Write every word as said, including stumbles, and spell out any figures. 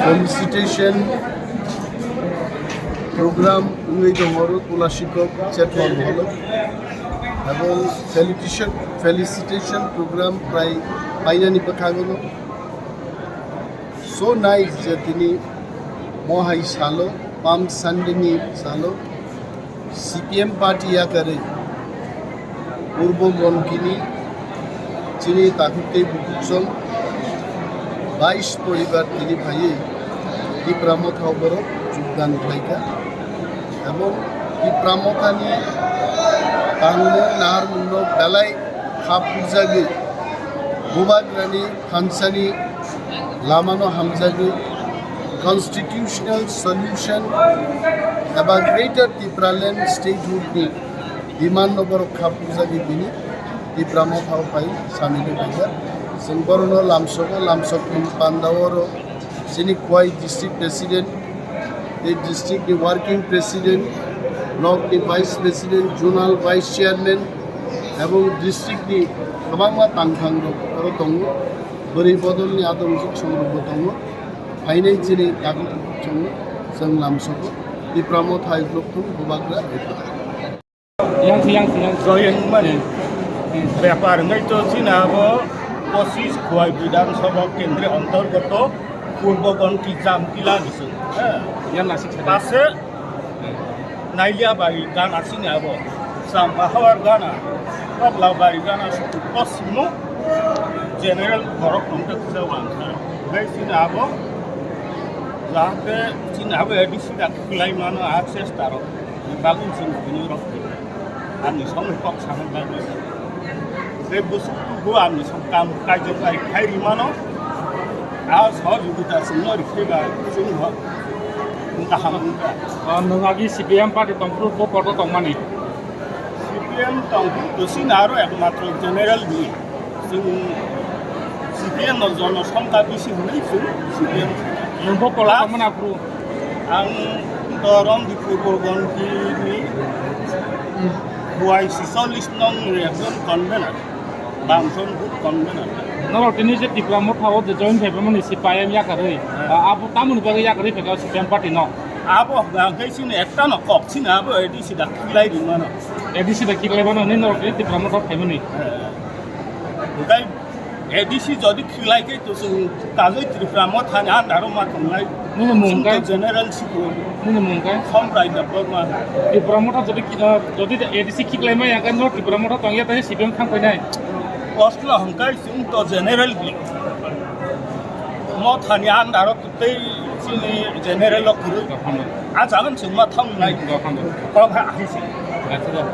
Felicitation program wngwi tongo Tulashikhok Chetwal Hall o. Abo felicitation, felicitation program prai painani bwkhago no. So nice je tini mohai salo, Palm Sunday ni salo, C P M party yakarwi Purbo Gonkini chini takhuk tei bukhuk song bais poribar tini phaiwi Tipra Motha o borok jogdan khlaikha. Abo Tipra Mothani tangmung naharmungno belai kha phurjagwi Bubagrani thansani lamano hamjagwi constitutional solution eba Greater Tipraland statehood ni demand no borok kha phurjagwi bini Tipra Motha o phai samino khaijak. Chwng borokno lamsogo, lamsokni panda oro chini Khowai district president, tei district ni working president, block ni vice president, zonal vice chairman, ebong district ni kwbangma tangthang rok oro tongo, bwrwi bodol ni adong song rok bo tongo, phainai chini takhuk bukhuk song no chwng lamsogo, Tipra Motha hai block thung Bubagra. Yang si, yang si, yang si. Joyeng mani bepar wngwi to chini abo pochis Khowai Bidhan Sabha kendri antargato Purbo Gonki Jamtila ni song. Yang nasik sadai. Pase Nailiabari gana chini abo. Chamba hawar gana. Koklabari gana suku posimo general borok tongte kisa wansara. Gai chini abo. Jahate chini abo A D C da khwlai mano access taro. Bagwi chwng tini rok ani songni kok sana bagwi. Tei bwswk tubu ani song kam kaijak bai khai rimano. A sohojogita chwngno rikhe ba chwng ho kaham wngkha. Ah, nwng agi C P M party tongphuru bo poto tongmani? C P M tongphuru to chini aro ekmatro general ni. Chwng C P M no jono songkha bisi hwnwi chwng C P M. Nwng bo pola Plus tongmani aphuru? Ang to Romdipur Bogonti ni Y C chollish nong ni ekjon convener, Bamson Group convener. Norok tini je Tipra Motha o je join khaimani C P I M yakarwi, ah, abo tamoni bagwi yakarwi phaikha C P M party no? Abo hwnkhe chini ekta no kok chini abo A D C da khilai rimano. A D C da khilai mano hwnwi norok tini Tipra Motha o khaimani? Hwnkhe A D C jodi khilai khe to chwng kajoi Tripura Mothani andaro ma tongnai. Nini mung Chwng to kai? General sikho. Nini mung kai? Somrai Debbarma. Tripura Motha jodi ki-, ah, jodi A D C khiklai maya khe no Tripura Motha tongya tani C P M thang painai. Kosla hwnkhe chwng to general bi. Mothani andaro tei chini general o kwrwi. Dophano. A jagan chwng ma thang nai. Dophano. Kok ha ahisi. Acha.